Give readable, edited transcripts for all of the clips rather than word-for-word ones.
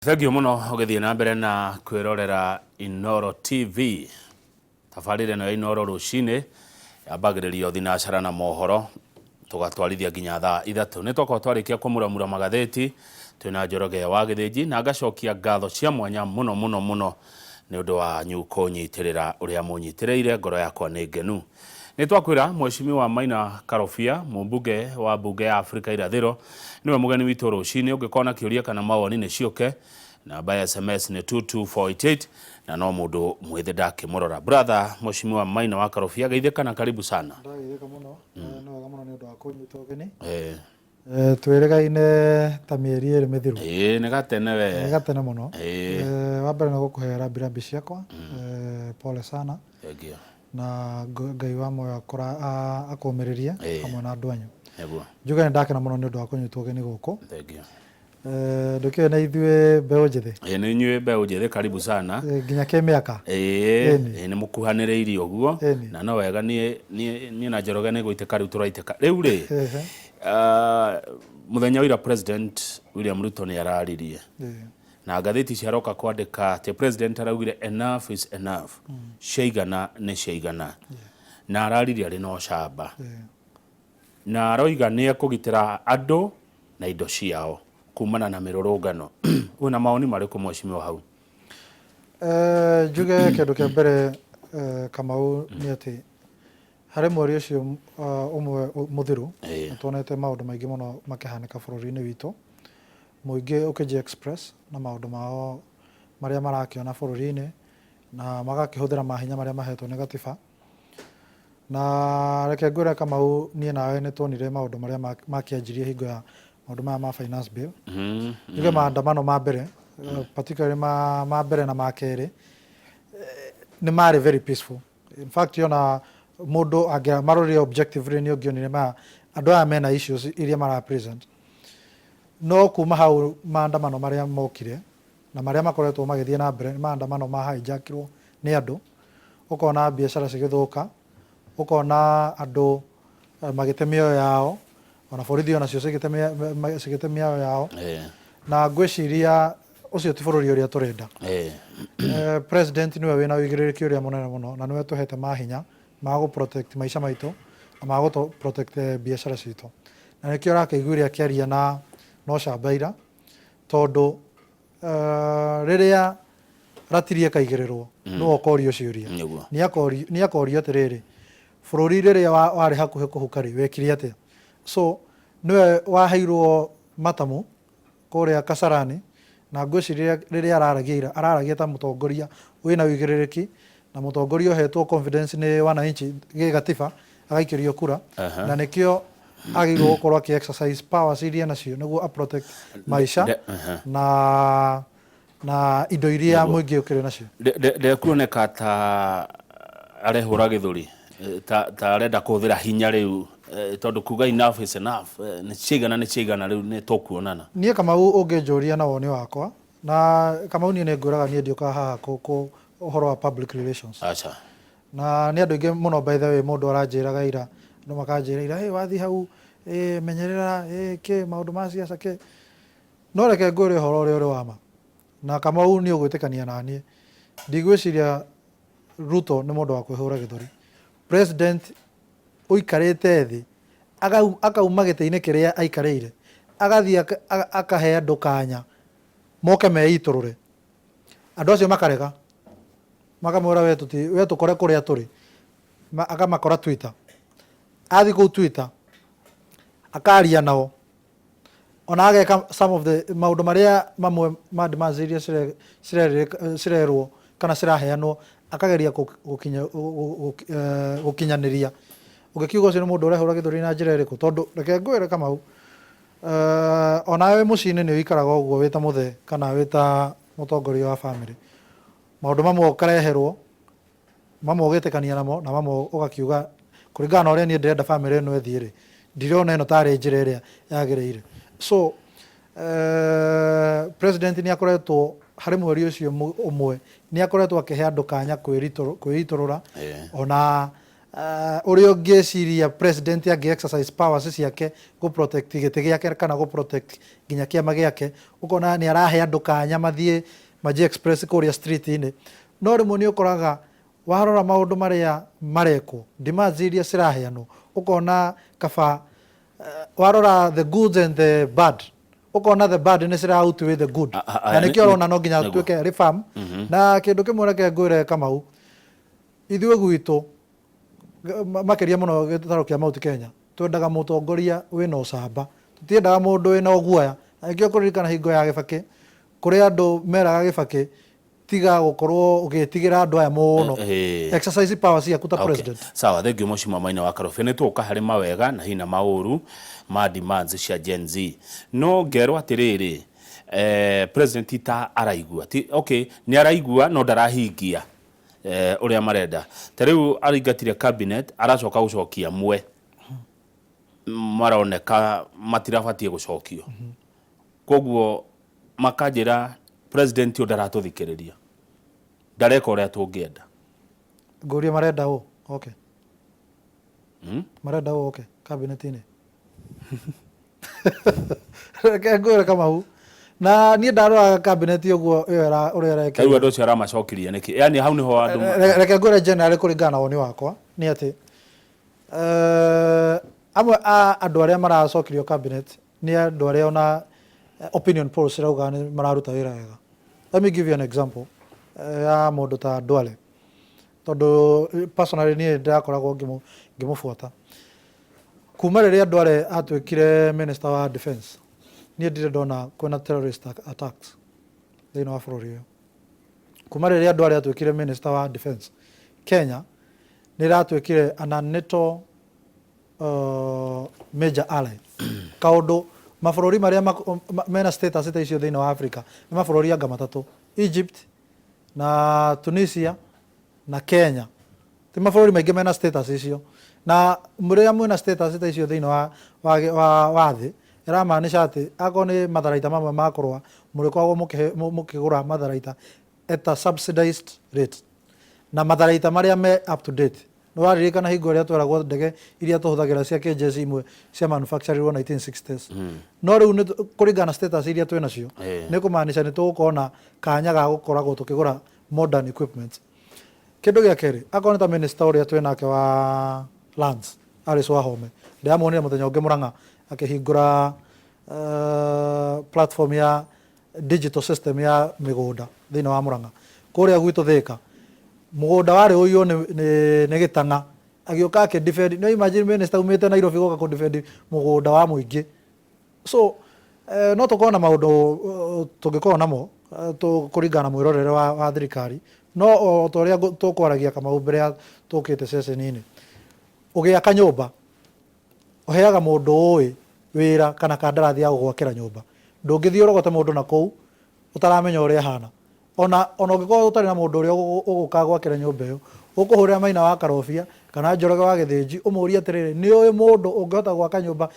Thengiũ mũno ũgĩthiĩ na mbere na kwĩrorera Inooro TV. Tabarĩra ĩno ya Inooro rũcinĩ yambagĩrĩrio thinacara na mohoro tũgatwarithia nginya thaa 3. Nĩ twakorwo twarĩkia kũmuramura magathĩti twĩna Njoroge wa Gĩthĩnji na ngacokia ngatho cia mwanya mũno mũno mũno nĩ ũndũ wanyu kũnyitĩrĩra ũrĩa mũnyitĩrĩire, ngoro yakwa nĩ ngenu. Nĩ twakwĩra Mheshimiwa Maina Karobia, mũmbunge wa mbunge ya Afrika Irathĩro, nĩwe mũgeni witũ rũcinĩ. Ũngĩkorwo na kĩũria kana mawoni nĩ ciũke. Namba ya SMS nĩ 22488 na no mũndũ mwĩthĩ ndakĩmũrora. Brother Mheshimiwa Maina wa Karobia, geithĩka na karibu sana. Ndageithĩka mũno, nĩ wega mũno nĩ ũndũ wa kũnyita ũgeni. Twĩrĩgaine ta mĩeri 2 mĩthiru. Ĩĩ, nĩ gatene we. Nĩ gatene mũno. Wa mbere nĩ gũkũhe rambirambi ciakwa, pole sana. Thengiũ. Na Ngai wa muoyo akũmĩrĩrie hamwe na andũ anyu. Nĩguo. Njuge nĩ ndakena mũno nĩ ũndũ wa kũnyitwo ũgeni gũkũ. Thengiũ. Ndũkĩũĩ na ithuĩ mbeũ njĩthĩ. Ĩĩ nĩ inyuĩ mbeũ njĩthĩ, karibu sana. Nginya kĩmĩaka. Ĩĩ, nĩ mũkuhanĩrĩirie ũguo. Na no wega niĩ niĩ na Njoroge nĩ gũitĩka rĩu tũraitĩka. Rĩu rĩ, mũthenya wa ira President William Ruto nĩ araririe. Na ngathĩti ciaroka kwandĩka atĩ President araugire enough is enough. Ciaigana nĩ ciaigana. Na araririe arĩ na ũcamba. Na aroiga nĩ ekũgitĩra andũ na indo ciao kumana na mĩrũrũngano. Wĩna mawoni marĩkũ mheshimiwa hau? Njuge kĩndũ kĩa mbere Kamau nĩ atĩ harĩ mweri ũcio ũmwe mũthiru nĩ tuonete maũndũ maingĩ mũno makĩhanĩka bũrũri-inĩ witũ. Mũingĩ ũkĩnji express na maũndũ mao marĩa marakĩona bũrũri-inĩ na magakĩhũthĩra mahinya marĩa mahetwo nĩ gatiba. Na reke ngwĩre Kamau niĩ nawe nĩ tuonire maũndũ marĩa makĩanjirie hingo ya maũndũ maya ma finance bill. Njuge maandamano ma mbere, particularly ma mbere na ma kerĩ, nĩ marĩ very peaceful. In fact ona mũndũ angĩamarorire objectively nĩ ũngĩonire maya andũ aya mena issues iria mara present. No kuma hau maandamano marĩa mokire na marĩa makoretwo magĩthiĩ na mbere nĩ maandamano ma hijackirwo nĩ andũ, ũkona biacara cigĩthũka, ũkona andũ magĩte mĩoyo yao, ona borithi onacio cigĩte mĩoyo yao. Na ngwĩciria ũcio ti bũrũri ũrĩa tũrenda. President nĩwe wĩna ũigĩrĩrĩki ũrĩa mũnene mũno na nĩwe tũhete mahinya ma gũ protect maica maitũ na ma gũ protect biacara citũ. Na nĩkĩo ũrakĩiguire akĩaria na ũcamba ira, tondũ rĩrĩa ratiri ĩkaigĩrĩrwo nĩwe ũkorio ciũria. Nĩ akorio atĩrĩrĩ, bũrũri rĩrĩa warĩ hakuhĩ kũhuka rĩ, wekire atĩa? So nĩwe waheirwo matamu kũrĩa Kasarani, na ngwĩciria rĩrĩa araragia ira, araragia ta mũtongoria wĩna ũigĩrĩrĩki na mũtongoria ũhetwo confidence nĩ wananchi gĩgatiba agaikĩrio kura, na nĩkĩo agĩrĩirwo gũkorwo akĩ exercise powers iria nacio nĩguo a protect maica na indo iria mũingĩ ũkĩrĩ nacio. Ndekuoneka ta arehũra gĩthũri, ta arenda kũhũthĩra hinya rĩu, tondũ kuga enough is enough, nĩ ciaigana nĩ ciaigana rĩu nĩ tũkuonana. Niĩ Kamau ũngĩnjũria na woni wakwa, na Kamau niĩ nĩ ngwĩraga niĩ ndiũkaga haha ũhoro wa public relations. Aca. Na nĩ andũ aingĩ mũno by the way mũndũ aranjĩraga ira, andũ makanjĩra ira, hey, wathiĩ hau, hey, menyerera, hey, kĩ, maũndũ ma siasa kĩ. No reke ngwĩre ũhoro ũrĩa ũrĩ wa ma, na Kamau nĩ ũgwĩtĩkania na niĩ, ndigwĩciria Ruto nĩ mũndũ wa kwĩhũra gĩthũri. President ũikarĩte thĩ, akauma gĩtĩ-inĩ kĩrĩa aikarĩire, agathiĩ akahe andũ kanya moke meitũrũre. Andũ acio makarega, makamwĩra we tũkore kũrĩa tũrĩ, akamakora Twitter. Athiĩ kũu Twitter, akaria nao, ona ageka some of the maũndũ marĩa mamwe ma demands iria cirerwo kana ciraheanwo, akageria gũkinyanĩria. Ũngĩkiuga ũcio nĩ mũndũ ũrehũra gĩthũri na njĩra ĩrĩkũ? Tondũ reke ngwĩre Kamau, onawe wĩ mũciĩ-inĩ nĩ ũikaraga ũguo wĩ ta mũthee kana wĩ ta mũtongoria wa bamĩrĩ. Maũndũ mamwe ũkareherwo, mamwe ũgetĩkania namo na mamwe ũgakiuga kũringana na ũrĩa niĩ ndĩrenda bamĩrĩ ĩno ĩthiĩ rĩ, ndirona ĩno tarĩ njĩra ĩrĩa yagĩrĩire. So president nĩ akoretwo harĩ mweri ũcio ũmwe nĩ akoretwo akĩhe andũ kanya kwĩitũrũra ona Ũrĩa ũngĩciria president angĩ exercise powers ciake gũ protect gĩtĩ gĩake kana gũ protect nginya kĩama gĩake, ũkona nĩ arahe andũ kanya mathiĩ manji express kũrĩa street-inĩ. No rĩmwe nĩ ũkoraga warora maũndũ marĩa marekwo, demands iria ciraheanwo, ũkona kaba warora the goods and the bad, ũkona the bad nĩ cira outweigh the good. Na nĩkĩo ũrona no nginya tuĩke reform. Na kĩndũ kĩmwe reke ngwĩre Kamau, ithuĩ gwitũ makĩria mũno gĩtarũ kĩa Mount Kenya, twendaga mũtongoria wĩna ũcamba, tũtiendaga mũndũ wĩna ũguoya. Na nĩkĩo kũririkana hingo ya Gĩbakĩ, kũrĩ andũ meraga Gĩbakĩ, tiga gũkorwo ũgĩtigĩra andũ aya mũno, exercise power ciaku ta president. Sawa, thengiũ Mheshimiwa Maina wa Karũbĩ. Nĩ tũgũka harĩ mawega na hihi na maũru ma demands cia Gen Z. No ngerwo atĩrĩrĩ, president ta araigua. Ti, okay, nĩ araigua no ndarahingia ũrĩa marenda. Ta rĩu araingatire cabinet, aracoka gũcokia mwe. Maroneka matirabatiĩ gũcokio. Koguo makanjĩra president ũyũ ndaratũthikĩrĩria, ndareka ũrĩa tũngĩenda. Ngũrie marenda ũ? Okay. Marenda ũ? Okay, cabinet-inĩ. Reke ngwĩre Kamau, na niĩ ndarora cabinet ũguo ĩyo ũrĩa ĩrekĩrwo. Rĩu andũ acio aramacokirie nĩkĩ? Yaani hau nĩho andũ Reke ngwĩre generally kũringana na woni wakwa nĩ atĩ amwe a andũ arĩa maracokirio cabinet nĩ andũ arĩa ona opinion polls cirauga nĩ mararuta wĩra wega. Let me give you an example ya mũndũ ta Duale, tondũ personally niĩ ndĩrakoragwo ngĩmũbuata kuma rĩrĩa Duale atuĩkire minister wa defense. Niĩ ndirĩ ndona kwĩna terrorist attacks thĩinĩ wa bũrũri ũyũ. Kuma rĩrĩa Duale atuĩkire minister wa defense, Kenya nĩ ĩratuĩkire an NATO major ally, kaũndũ mabũrũri marĩa mena status ta icio thĩinĩ wa Africa nĩ mabũrũri anga matatũ, Egypt na Tunisia na Kenya. Ti mabũrũri maingĩ mena status icio. Na rĩrĩa mwĩna status ta icio thĩinĩ wa thĩ, ĩramaanisha atĩ akorwo nĩ matharaita mamwe ma kũrũa, mũrĩkoragwo mũkĩgũra matharaita at a subsidized rate na matharaita marĩa me up to date. Nĩ waririkana hingo ĩrĩa tweragwo ndege iria tũhũthagĩra cia kĩnjeci imwe cia manufacturirwo 1960s? No rĩu nĩ kũringana na status iria twĩ nacio, nĩ kũmaanisha nĩ tũgũkorwo na kanya ga gũkoragwo tũkĩgũra modern equipment. Kĩndũ gĩa kerĩ, akorwo nĩ ta minister ũrĩa twĩ nake wa lands, Alice Wahome, ndĩramuonire mũthenya ũngĩ Mũrang'a akĩhingũra platform ya digital system ya mĩgũnda thĩinĩ wa Mũrang'a. Kũrĩa gwitũ Thĩka, mũgũnda warĩ ũiywo nĩ gĩtang'a, agĩũka akĩ defend. No imagine minister umĩte Nairobi gũka kũ defend mũgũnda wa mũingĩ. So no tũkorwo na maũndũ tũngĩkorwo namo kũringana na mwĩrorere wa thirikari, no o ta ũrĩa tũkwaragia Kamau mbere ya tũkĩte ceceni-inĩ, ũgĩaka nyũmba ũheaga mũndũ ũĩ wĩra kana kandarathi ya gũgwakĩra nyũmba. Ndũngĩthiĩ ũrogote mũndũ na kũu ũtaramenya ũrĩa ahana. Ona ũngĩkorwo ũtarĩ na mũndũ ũrĩa ũgũka gwakĩra nyũmba ĩyo, ũkũhũrĩra Maina wa Karobia kana Njoroge wa Gĩthĩnji ũmũrie atĩrĩrĩ, nĩ ũĩ mũndũ ũngĩhota gwaka nyũmba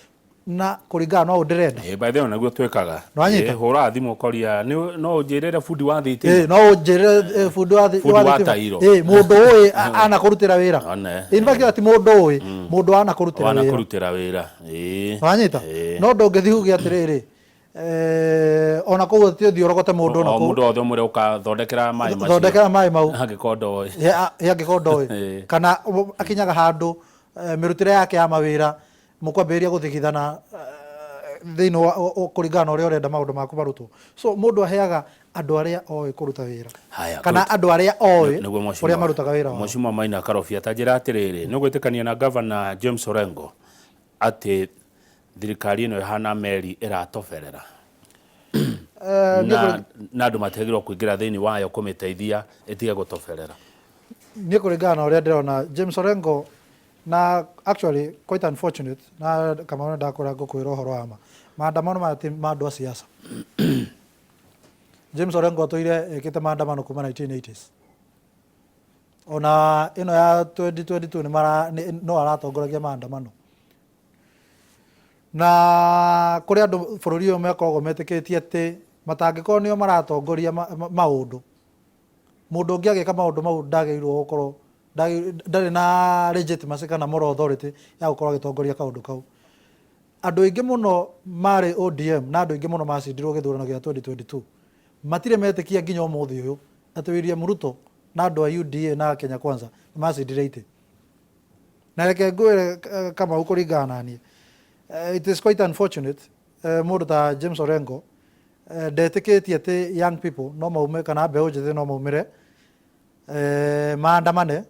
na kũringana na ũũ ndĩrenda? Ĩĩ, by the way naguo twĩkaga. Nĩwanyita? Ĩĩ, hũraga thimũ ũkoria, no ũnjĩrĩre bundi wa thitima? Ĩĩ, no ũnjĩrĩre bundi wa Bundi wa thitima? tairo. Ĩĩ, mũndũ ũĩ anakũrutĩra wĩra. One. In fact ti mũndũ ũĩ, mũndũ anakũrutĩra wĩra. Wanakũrutĩra wĩra. Ĩĩ. Nĩwanyita? Ĩĩ. No ndũngĩthiĩ uge atĩrĩrĩ, ona kũu ti ũthiĩ ũrogote mũndũ na O kũu. mũndũ wothe ũmwĩre ũkathondekera maĩ macio. Thondekera maĩ mau. Angĩkorwo ndoĩ. Angĩkorwo ndoĩ. Ĩĩ. Kana akinyaga handũ mĩrutĩre yake ya mawĩra mũkwambĩrĩria gũthigithana thĩinĩ wa kũringana na ũrĩa ũrenda maũndũ maku marutwo. So mũndũ aheaga andũ arĩa oĩ kũruta wĩra. Haya, Kana good. andũ arĩa oĩ Nĩguo mheshimiwa. ũrĩa marutaga wĩra wao. Mheshimiwa Maina Karobia, ta njĩra atĩrĩrĩ, nĩ ũgwĩtĩkania na Governor James Orengo atĩ thirikari ĩno ĩhana meri ĩratoberera na andũ matiagĩrĩirwo kũingĩra thĩinĩ wayo kũmĩteithia ĩtige gũtoberera? Niĩ kũringana na ũrĩa ndĩrona James Orengo, na actually quite unfortunate, na Kamau nĩ ndakwĩra ngũkwĩra ũhoro wa ma, maandamano maya ti ma andũ a siasa. James Orengo atũire ekĩte maandamano kuma 1980s. Ona ĩno ya 2022 no aratongoragia maandamano. Na kũrĩ andũ bũrũri ũyũ makoragwo metĩkĩtie atĩ matangĩkorwo nĩo maratongoria maũndũ, mũndũ ũngĩ agĩka maũndũ mau ndagĩrĩirwo gũkorwo Ndarĩ na legitimacy kana moral authority ya gũkorwo agĩtongoria kaũndũ kau. Andũ aingĩ mũno marĩ ODM na andũ aingĩ mũno macindirwo gĩthurano gĩa 2022 matirĩ metĩkia nginya ũmũthĩ ũyũ atĩ William Ruto na andũ a UDA na Kenya Kwanza nĩ macindire itĩ. Na reke ngwĩre Kamau, kũringana na niĩ, it is quite unfortunate mũndũ ta James Orengo ndetĩkĩtie atĩ young people no maume kana mbeũ njĩthĩ no maumĩre maandamane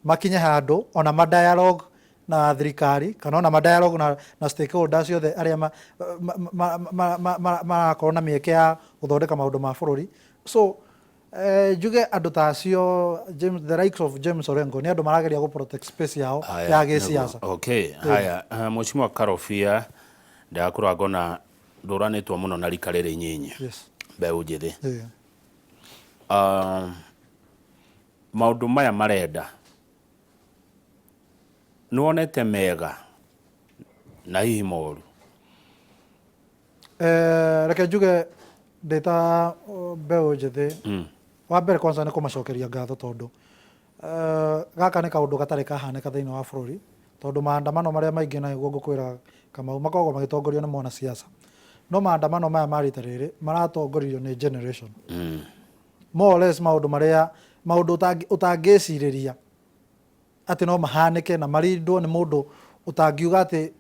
makinye handũ ona ma dialogue na thirikari kana ona ma dialogue na stakeholders othe arĩa marakorwo na mĩeke ya gũthondeka maũndũ ma bũrũri. So njuge andũ ta acio, James, the likes of James Orengo, nĩ andũ marageria gũ protect space yao ya gĩsiasa. Okay, haya, Mheshimiwa Karobia, ndakũrora ngona ndũranĩtwo mũno na rika rĩrĩ inyinyi, mbeũ njĩthĩ. Maũndũ maya marenda nĩ wonete mega na hihi moru? Reke njuge ndĩ ta mbeũ njĩthĩ, wa mbere kwanza nĩ kũmacokeria ngatho tondũ gaka nĩ kaũndũ gatarĩ kahanĩka thĩinĩ wa bũrũri, tondũ maandamano marĩa maingĩ, na nĩguo ngũkwĩra Kamau, makoragwo magĩtongorio nĩ mwanasiasa, no maandamano maya ma rita rĩrĩ maratongoririo nĩ generation, more or less maũndũ marĩa maũndũ ũtangĩcirĩria atĩ no mahanĩke na marindwo nĩ mũndũ ũtangiuga atĩ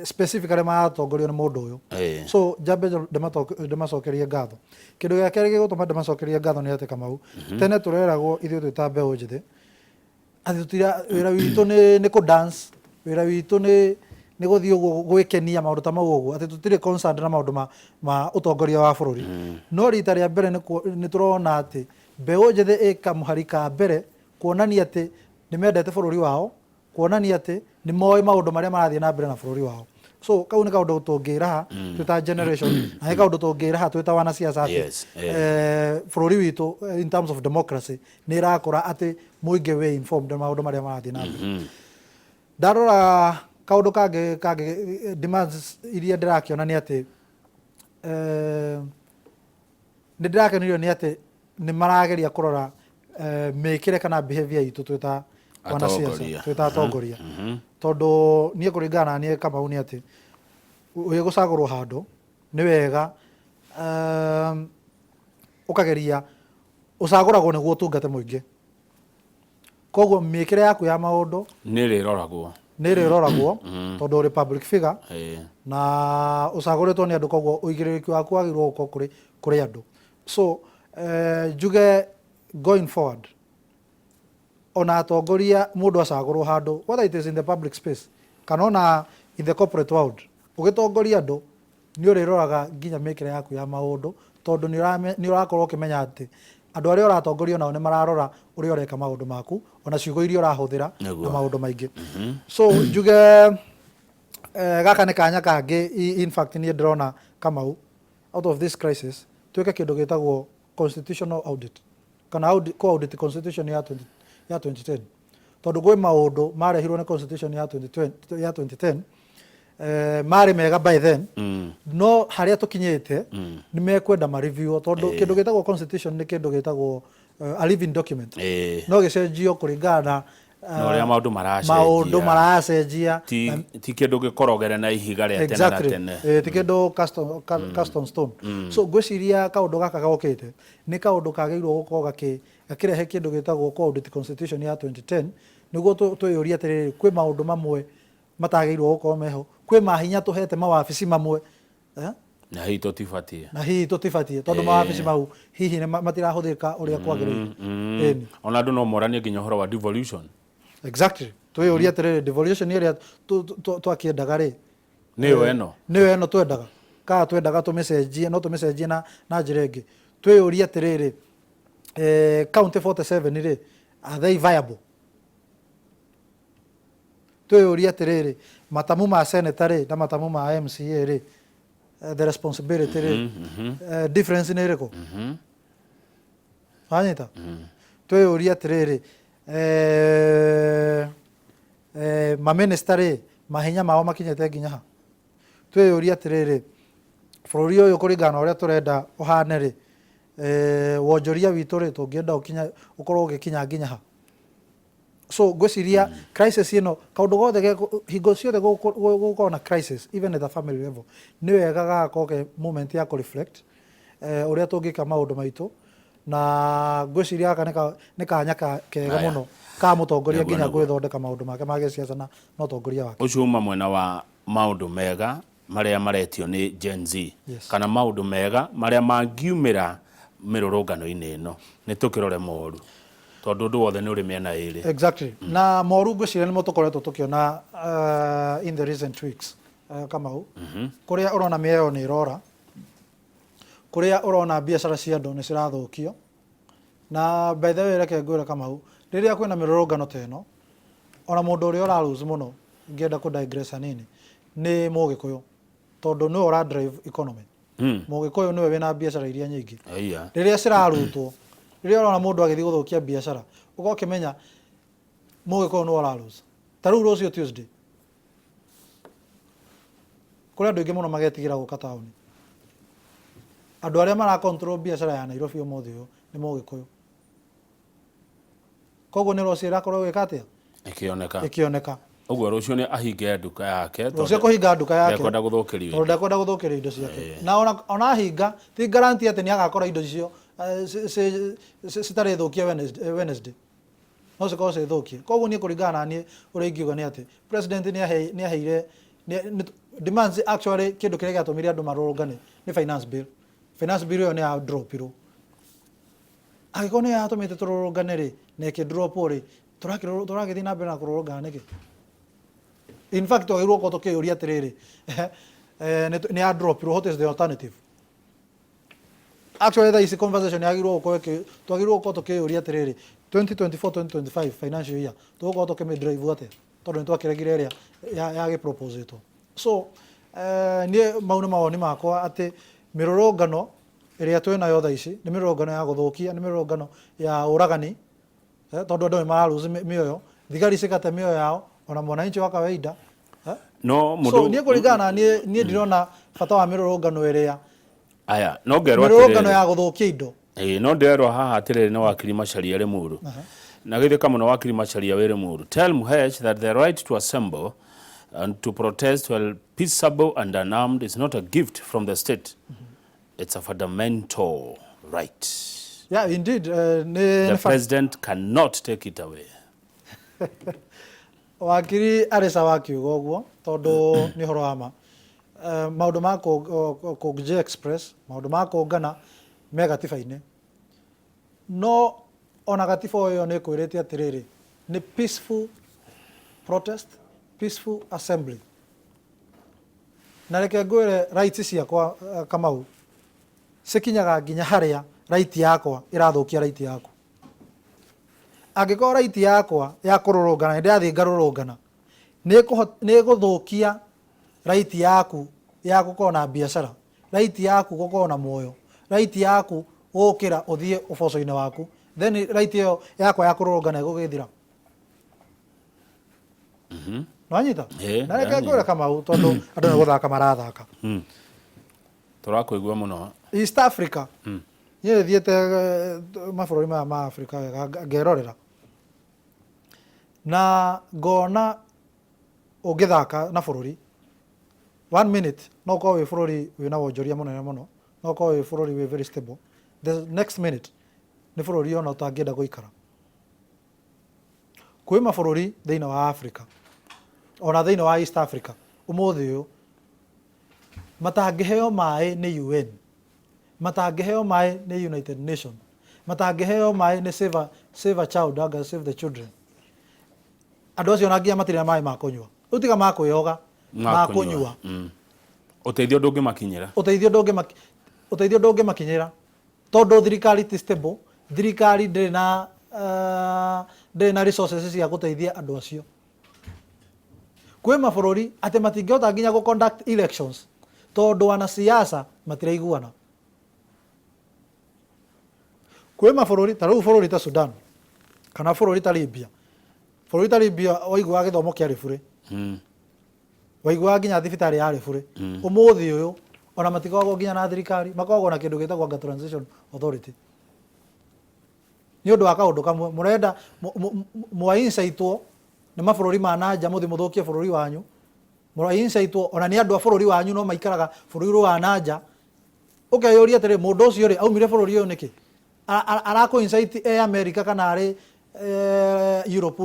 specifically maratongorio nĩ mũndũ ũyũ. So njambe ndĩmacokerie ngatho. Kĩndũ gĩa kerĩ gĩgũtũma ndĩmacokerie ngatho nĩ atĩ, Kamau, tene tũreragwo ithuĩ twĩ ta mbeũ njĩthĩ atĩ tũtira wĩra witũ nĩ kũ dance, wĩra witũ nĩ gũthiĩ ũguo gwĩkenia, maũndũ ta mau ũguo, atĩ tũtirĩ concerned na maũndũ ma ũtongoria wa bũrũri. No rita rĩa mbere nĩ tũrona atĩ mbeũ njĩthĩ ĩ kamũhari ka mbere kuonania atĩ nĩ mendete bũrũri wao, kuonania atĩ nĩ moĩ maũndũ marĩa marathiĩ na mbere na bũrũri wao. So kau nĩ kaũndũ tũngĩraha twĩ ta generation na nĩ kaũndũ tũngĩraha twĩ ta wanasiasa atĩ bũrũri witũ in terms of democracy nĩ ĩrakũra, atĩ mũingĩ wĩ informed na maũndũ marĩa marathiĩ na mbere. Ndarora kaũndũ kangĩ demands iria ndĩrakĩona nĩ atĩ nĩ ndĩrakenirio nĩ atĩ nĩ marageria kũrora mĩkĩre kana behavior itũ twĩ ta wanasiasa, Atongoria. twĩ ta atongoria, tondũ niĩ kũringana na niĩ, Kamau, nĩ atĩ wĩ gũcagũrwo handũ nĩ wega ũkageria ũcagũragwo nĩguo ũtungate mũingĩ, koguo mĩkĩre yaku ya maũndũ nĩ ĩrĩroragwo. Nĩ ĩrĩroragwo tondũ ũrĩ public figure na ũcagũrĩtwo nĩ andũ, koguo ũigĩrĩrĩki waku wagĩrĩirwo gũkorwo kũrĩ andũ. So njuge going forward ona atongoria, mũndũ acagũrwo handũ, whether it is in the public space kana ona in the corporate world, ũgĩtongoria andũ nĩ ũrĩroraga nginya mĩkĩre yaku ya maũndũ, tondũ nĩ ũrakorwo ũkĩmenya atĩ andũ arĩa ũratongorio nao nĩ mararora ũrĩa ũreka maũndũ maku, ona ciugo iria ũrahũthĩra na maũndũ maingĩ. So njuge gaka nĩ kanya kangĩ. In fact, niĩ ndĩrona, Kamau, out of this crisis twĩke kĩndũ gĩtagwo constitutional audit kana audit, audit constitution ya 20, ya 2010, tondũ gwĩ maũndũ marehirwo nĩ constitution ya 2020, ya 2010 marĩ mega by then, no harĩa tũkinyĩte nĩ mekwenda ma review, tondũ kĩndũ gĩtagwo constitution nĩ kĩndũ gĩtagwo a living document, no gĩcenjio kũringana na na ũrĩa maũndũ maracenjia. Maũndũ maracenjia. Ti kĩndũ gĩkorogere na ihiga rĩa tene na tene. Ti kĩndũ custom stone. So ngwĩciria kaũndũ gaka gokĩte nĩ kaũndũ kagĩrĩirwo gũkorwo gakĩrehe kĩndũ gĩtagwo audit constitution ya 2010, nĩguo twĩyũrie atĩrĩrĩ, kwĩ maũndũ mamwe matagĩrĩirwo gũkorwo meho, kwĩ mahinya tũhete mawabici mamwe, eh? Na hihi tũtibatiĩ. Na hihi tũtibatiĩ, tondũ mawabici mau hihi nĩ matirahũthĩka ũrĩa kwagĩrĩire. Ĩni. Ona andũ no moranie nginya ũhoro wa devolution. Exactly, twĩyũrie atĩrĩrĩ, devolution ĩrĩa twakĩendaga rĩ, nĩyo ĩno? Nĩyo ĩno twendaga kana twendaga tũmĩcenjie? No tũmĩcenjie na njĩra ĩngĩ. Twĩyũrie atĩrĩrĩ, county 47 rĩ, are they viable? Twĩyũrie atĩrĩrĩ, matamu ma senator rĩ na matamu ma MCA rĩ, the responsibility rĩ, difference nĩ ĩrĩkũ? Wanyita? Twĩyũrie atĩrĩrĩ, maminista rĩ, mahinya mao makinyĩte nginya ha? Twĩyũrie atĩrĩrĩ, bũrũri ũyũ kũringana na ũrĩa tũrenda ũhane rĩ, wonjoria witũ rĩ, tũngĩenda ũkinya ũkorwo ũgĩkinya nginya ha? So ngwĩciria crisis ĩno, kaũndũ gothe hingo ciothe gũgũkorwo na crisis, even at the family level, nĩ wega gagakorwo ke moment ya kũ reflect ũrĩa tũngĩka maũndũ maitũ. Na ngwĩciria gaka nĩ kanya kega mũno ka mũtongoria nginya gwĩthondeka maũndũ make ma gĩciaca na ũtongoria wake. Ũcio uma mwena wa maũndũ mega marĩa maretio nĩ Gen Z. Kana maũndũ mega marĩa mangiumĩra mĩrũrũngano-inĩ ĩno, nĩ tũkĩrore moru, tondũ ũndũ wothe nĩ ũrĩ mĩena ĩrĩ. Exactly. Na moru ngwĩciria nĩmo tũkoretwo tũkĩona in the recent weeks, Kamau, kũrĩa ũrona mĩoyo nĩ ĩrora, kũrĩa ũrona biacara cia andũ nĩ cirathũkio. Na by the way, reke ngwĩre Kamau, rĩrĩa kwĩna mĩrũrũngano ta ĩno, ona mũndũ ũrĩa ũra lose mũno, ngĩenda kũ digress hanini, nĩ Mũgĩkũyũ, tondũ nĩwe ũra drive economy. Mũgĩkũyũ nĩwe wĩna biacara iria nyingĩ. Rĩrĩa cirarutwo, rĩrĩa ũrona mũndũ agĩthiĩ gũthũkia biacara, ũkorwo ũkĩmenya Mũgĩkũyũ nĩwe ũra lose. Ta rĩu rũciũ Tuesday, kũrĩ andũ aingĩ mũno magetigĩra gũka taũni. Andũ arĩa mara control biacara ya Nairobi ũmũthĩ ũyũ nĩ Mũgĩkũyũ. Koguo nĩ rũciũ ĩrakorwo ĩgĩka atĩa? Ĩkĩoneka. Ĩkĩoneka. Ũguo rũciũ nĩ ahinge nduka yake. Rũciũ kũhinga nduka yake. Ndekwenda gũthũkĩrio. Tondũ ndekwenda gũthũkĩrio indo ciake. Na ona ahinga, ti guarantee atĩ nĩ agakora indo icio citarĩ thũkie Wednesday. No cikorwo ciĩ thũkie. Koguo niĩ kũringana na niĩ ũrĩa ingiuga nĩ atĩ president nĩ aheire demands. Actually, kĩndũ kĩrĩa gĩatũmire andũ marũrũngane nĩ finance bill. Finance bill ĩyo nĩ ya dropirwo. Angĩkorwo nĩyo yatũmĩte tũrũrũngane rĩ, na ĩkĩ drop rĩ, tũragĩthiĩ na mbere na kũrũrũngana nĩkĩ? In fact, twagĩrĩirwo gũkorwo tũkĩyũria atĩrĩrĩ, nĩ ya dropirwo, what is the alternative? Actually, thaa ici conversation yagĩrĩirwo gũkorwo twagĩrĩirwo gũkorwo tũkĩyũria atĩrĩrĩ, 2024 2025 financial year tũgũkorwo tũkĩmĩ drive atĩa, tondũ nĩ twakĩregire ĩrĩa yagĩproposetwo. So niĩ mau nĩ mawoni makwa, atĩ mĩrũrũngano ĩrĩa twĩnayo thaa ici nĩ mĩrũrũngano ya gũthũkia, nĩ mĩrũrũngano ya ũragani, tondũ andũ nĩ mara lose mĩoyo, thigari cigate mĩoyo yao, ona mwananchi wa kawaida. No So mũndũ niĩ kũringana na niĩ, niĩ ndirona bata wa mĩrũrũngano ĩrĩa Aya, no ngerwo mĩrũrũngano atĩrĩrĩ. ya gũthũkia indo. Ĩĩ, no ndĩrerwo haha atĩrĩrĩ nĩ wakiri Macharia Limuru. Na githĩ kamũno wakiri Macharia wĩ Limuru. Tell Muhesh that the right to assemble and to protest while peaceable and unarmed is not a gift from the state. It's a fundamental right. Yeah, indeed, nĩ The president cannot take it away. Wakiri arĩ sawa akiuga ũguo, tondũ nĩ ũhoro wa ma. Maũndũ ma kũ express, maũndũ ma kũngana me gatiba-inĩ, no ona gatiba ĩyo nĩ ĩkwĩrĩte atĩrĩrĩ, nĩ peaceful protest, peaceful assembly. Na reke ngwĩre, rights ciakwa, Kamau, cikinyaga nginya harĩa right yakwa ĩrathũkia right yaku. Angĩkorwo right yakwa ya kũrũrũngana, nĩ ndĩrathiĩ ngarũrũngana, nĩ ĩgũthũkia right yaku ya gũkorwo na biacara, right yaku gũkorwo na muoyo, right yaku gũkĩra ũthiĩ ũboco-inĩ waku, then right ĩyo yakwa ya kũrũrũngana ĩgũgĩthira. Nĩwanyita? Ĩĩ, Na reke ndanyita. ngwĩre Kamau, tondũ andũ nĩ gũthaka marathaka. Tũrakũigua mũno. East Africa, niĩ thiĩte mabũrũri maya ma Africa wega, ngerorera na ngona ũngĩthaka na bũrũri one minute, no ũkorwo wĩ bũrũri wĩna wonjoria mũnene mũno, no ũkorwo wĩ bũrũri wĩ very stable, the next minute nĩ bũrũri ona ũtangĩenda gũikara. Kwĩ mabũrũri thĩinĩ wa Africa, ona thĩinĩ wa East Africa, ũmũthĩ ũyũ matangĩheo maĩ nĩ UN, matangĩheo maĩ nĩ United Nation, matangĩheo maĩ nĩ Save a Child, anga Save the Children. Andũ acio ona nginya matirĩ na maĩ ma kũnyua. Rĩu tiga ma kwĩyoga, ma kũnyua. Ũteithio ndũngĩmakinyĩra. Ũteithio ndũngĩmakinyĩra, tondũ thirikari ti stable, thirikari ndĩrĩ na resources cia gũteithia andũ acio. Kwĩ mabũrũri atĩ matingĩhota nginya gũ conduct elections, tondũ wanasiasa matiraiguana. Kwĩ mabũrũri ta rĩu bũrũri ta Sudan, kana bũrũri ta Libya. Bũrũri ta Libya, waiguaga gĩthomo kĩarĩ burĩ, waiguaga nginya thibitarĩ yarĩ burĩ. Ũmũthĩ ũyũ ona matikoragwo nginya na thirikari, makoragwo na kĩndũ gĩtagwo anga transition authority. Nĩ ũndũ wa kaũndũ kamwe mũrenda mwa-incitwo nĩ mabũrũri ma na nja mũthiĩ mũthũkie bũrũri wanyu. Mũra-incitwo ona nĩ andũ a bũrũri wanyu no maikaraga bũrũri wa na nja. Ũkeyũria atĩrĩ, mũndũ ũcio rĩ, aumire bũrũri ũyũ nĩkĩ? Arakũ incite e America kana arĩ Europe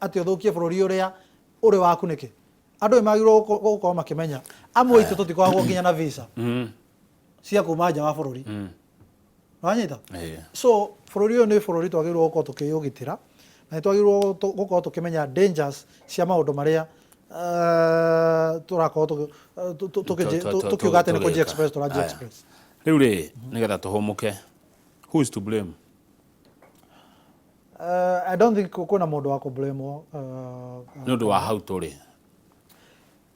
atĩ ũthũkie bũrũri ũrĩa ũrĩ waku nĩkĩ? Andũ nĩ magĩrĩirwo gũkorwo makĩmenya amwe aitũ tũtikoragwo nginya na visa cia kuma nja wa bũrũri. Wanyita? So bũrũri ũyũ nĩ bũrũri twagĩrĩirwo gũkorwo tũkĩũgitĩra na nĩ twagĩrĩirwo gũkorwo tũkĩmenya dangers cia maũndũ marĩa tũrakorwo tũkiuga atĩ nĩ kũji express tũraji express. Rĩu rĩ, nĩgetha tũhũmũke, who is to blame? I don't think kwĩna mũndũ wa kũ-blame Nĩ ũndũ wa hau tũrĩ.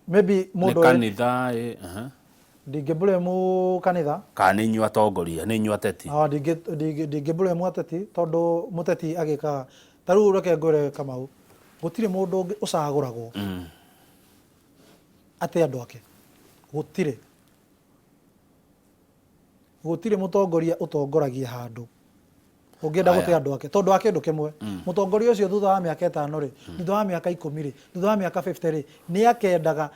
Maybe mũndũ Nĩ kanitha ĩ, aha. Ndingĩ blame kanitha. Kana nĩ inyuĩ atongoria, nĩ inyuĩ ateti? Ah, ndingĩ blame ateti tondũ mũteti agĩkaga ta rĩu reke ngwĩre Kamau, gũtirĩ mũndũ ũngĩ ũcagũragwo ate andũ ake. Gũtirĩ. Gũtirĩ mũtongoria ũtongoragia handũ ũngĩenda gũte andũ ake tondũ wa kĩndũ kĩmwe. Mũtongoria ũcio thutha wa mĩaka ĩtano rĩ, thutha wa mĩaka 10 rĩ, thutha wa mĩaka 50 rĩ, nĩ akendaga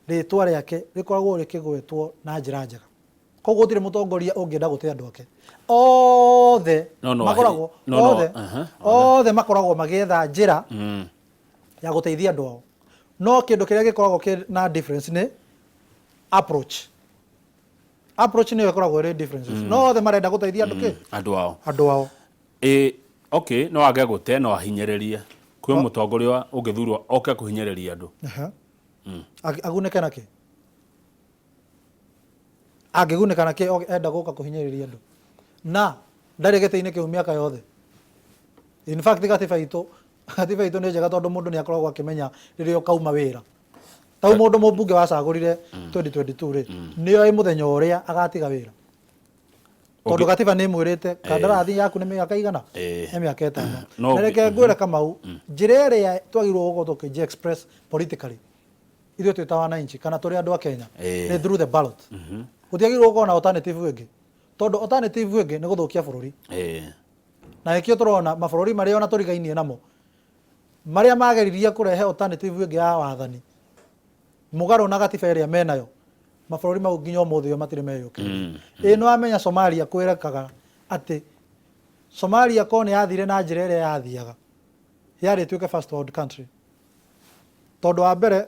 rĩtwa rĩake rĩkoragwo rĩkĩgwetwo na njĩra njega. Koguo gũtirĩ mũtongoria ũngĩenda gũte andũ ake. Othe makoragwo othe othe makoragwo magĩetha njĩra ya gũteithia andũ ao. No kĩndũ kĩrĩa gĩkoragwo kĩ na difference nĩ approach. Approach nĩyo ĩkoragwo ĩrĩ differences. No othe marenda gũteithia andũ kĩ? Andũ ao. Andũ ao. Ĩ, okay, no age gũte no ahinyĩrĩrie. Kwĩ mũtongoria ũngĩthurwo oke kũhinyĩrĩria andũ. Agunĩke nakĩ? Angĩgunĩka nakĩ enda gũka kũhinyĩrĩria andũ? Na ndarĩ gĩtĩ-inĩ kĩu mĩaka yothe. In fact gatiba itũ, gatiba itũ nĩ njega tondũ mũndũ nĩ akoragwo akĩmenya rĩrĩa ũkauma wĩra. Ta rĩu mũndũ mũmbunge wacagũrire 2022 rĩ, nĩoĩ mũthenya ũrĩa agatiga wĩra. Tondũ gatiba nĩ ĩmwĩrĩte kandarathi yaku nĩ mĩaka igana? Nĩ mĩaka ĩtano. Na reke ngwĩre Kamau, njĩra ĩrĩa twagĩrĩirwo gũkorwo tũkĩ express politically, ithuĩ twĩ ta wananchi kana tũrĩ andũ a Kenya, nĩ through the ballot. Gũtiagĩrĩirwo gũkorwo na alternative ĩngĩ. Tondũ alternative ĩngĩ nĩ gũthũkia bũrũri. Na nĩkĩo tũrona mabũrũri marĩa ona tũrigainie namo, marĩa mageririe kũrehe alternative ĩngĩ ya wathani, mũgarũ na gatiba ĩrĩa menayo, mabũrũri mau nginya ũmũthĩ ũyũ matirĩ meyũkĩrĩria. Ĩĩ nĩ wamenya Somalia kwĩrekaga atĩ Somalia korwo nĩ yathire na njĩra ĩrĩa yathiaga, yarĩ ĩtuĩke first world country. Tondũ wa mbere,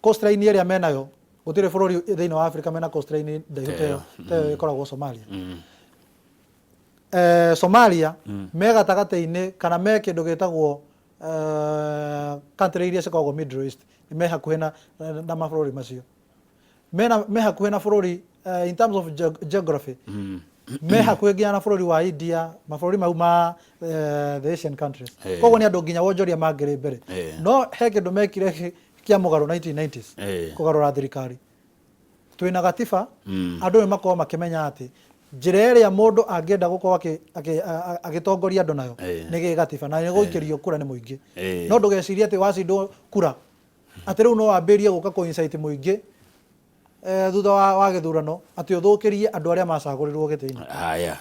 coastline ĩrĩa menayo, gũtirĩ bũrũri thĩinĩ wa Africa mena coastline ndaihu ta ĩyo ta ĩyo ĩkoragwo Somalia. Somalia me gatagatĩ-inĩ kana me kĩndũ gĩtagwo country iria cikoragwo Middle East, me hakuhĩ na, na mabũrũri macio. Mena, me hakuhĩ na bũrũri in terms of geography me hakuhĩ nginya na bũrũri wa India, mabũrũri mau ma the Asian countries. Koguo nĩ andũ nginya wonjoria mangĩrĩ mbere. No he kĩndũ mekire kĩa mũgarũ 1990s, kũgarũra thirikari. Twĩna gatiba, andũ nĩ makorwo makĩmenya atĩ njĩra ĩrĩa mũndũ angĩenda gũkorwo agĩtongoria andũ nayo nĩ gĩgatiba na nĩ gũikĩrio kura nĩ mũingĩ. No ndũgecirie atĩ wacindwo kura atĩ rĩu no wambĩrĩrie gũka kũ incite mũingĩ thutha wa gĩthurano atĩ ũthũkĩrie andũ arĩa macagũrirwo gĩtĩ-inĩ. Haya,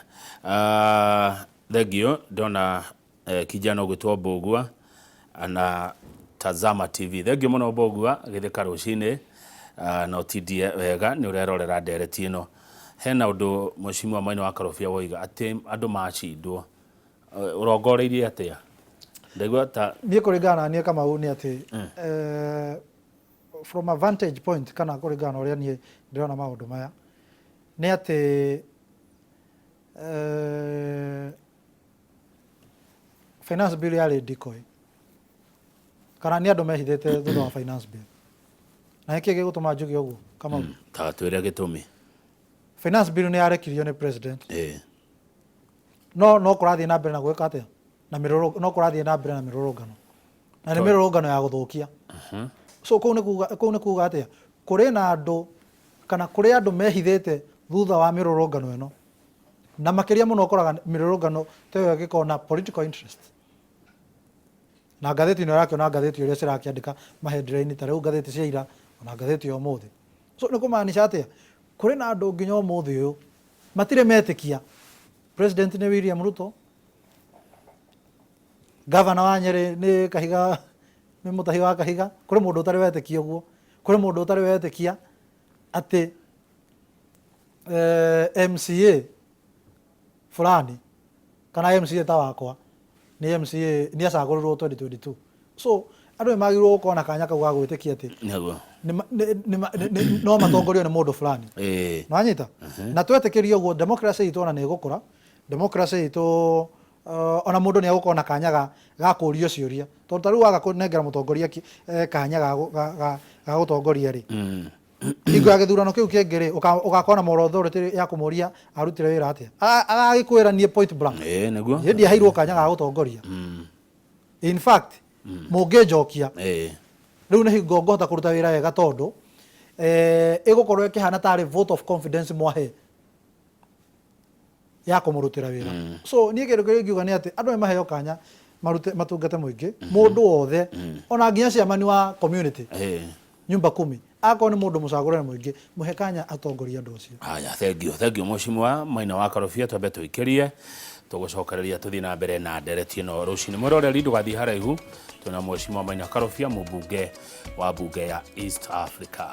thengio ndona kijana ũgwĩtwo Mbũgua ana Tazama TV. Thengio mũno Mbũgua, gĩthĩka rũcinĩ na ũtindie wega nĩ ũrerorera ndereti ĩno. Hena ũndũ Mheshimiwa Maina wa Karũbia woiga atĩ andũ macindwo. Ũrongoreirie atĩa? Ndaigua ta Niĩ kũringana na niĩ Kamau nĩ atĩ from a vantage point kana kũringana na ũrĩa niĩ ndĩrona maũndũ maya nĩ atĩ finance bill yarĩ decoy kana nĩ andũ mehithĩte thutha wa finance bill. Na nĩkĩ gĩgũtũma njuge ũguo Kamau? Ta twĩre gĩtũmi. Finance bill nĩ yarekirio nĩ president. No no kũrathiĩ na mbere na gwĩka atĩa? Na mĩrũrũ, no kũrathiĩ na mbere na mĩrũrũngano. Na nĩ mĩrũrũngano ya gũthũkia. So kũu nĩ kuga, kũu nĩ kuga atĩa? Kũrĩ na andũ kana kũrĩ andũ mehithĩte thutha wa mĩrũrũngano ĩno. Na makĩria mũno ũkoraga mĩrũrũngano ta ĩyo ĩgĩkorwo na political interest. Na ngathĩti nĩ ũrakĩona ngathĩti ũrĩa cirakĩandĩka ma headline ta rĩu ngathĩti cia ira ona ngathĩti ya ũmũthĩ. So nĩ kũmaanisha atĩa? Kũrĩ na andũ nginya ũmũthĩ ũyũ matirĩ metĩkia president nĩ William Ruto. Gavana wa Nyeri nĩ Kahiga, nĩ mũtahi wa Kahiga. Kũrĩ mũndũ ũtarĩ wetĩkia ũguo? Kũrĩ mũndũ ũtarĩ wetĩkia atĩ MCA fulani kana MCA ta wakwa nĩ MCA nĩ acagũrirwo 2022? So andũ nĩ magĩrĩirwo gũkorwo na kanya kau ga gwĩtĩkia atĩ no matongorio nĩ mũndũ fulani. Nĩwanyita? Na twetĩkĩria ũguo, democracy itũ ona nĩ ĩgũkũra. Democracy itũ ona mũndũ nĩ egũkorwo na kanya ga kũrio ciũria, tondũ ta rĩu waga kũnengera mũtongoria kanya ga gũtongoria rĩ, hingo ya gĩthurano kĩu kĩngĩ rĩ, ũgakorwo na moral authority ya kũmũria arutire wĩra atĩa. Agagĩkwĩra niĩ point blank, Ĩĩ, nĩguo. Niĩ ndiaheirwo kanya ga gũtongoria. In fact, mũngĩnjokia rĩu nĩ hingo ngũhota kũruta wĩra wega, tondũ ĩgũkorwo ĩkĩhana tarĩ vote of confidence mwahe ya kũmũrutĩra wĩra. So niĩ kĩndũ kĩrĩa ingiuga nĩ atĩ andũ nĩ maheo kanya marute matungate mũingĩ, mũndũ wothe, ona nginya chairman wa community, nyumba kumi, akorwo nĩ mũndũ mũcagũre nĩ mũingĩ, mũhe kanya atongorie andũ acio. Haya, thengiũ, thengiũ, Mheshimiwa Maina wa Karũbia. Twambe tũikĩrie, tũgũcokereria tũthiĩ na mbere na ndereti ĩno rũcinĩ. Mwĩroreri, ndũgathiĩ haraihu, twĩna Mheshimiwa Maina Karũbia, mũmbunge wa mbunge ya East Africa.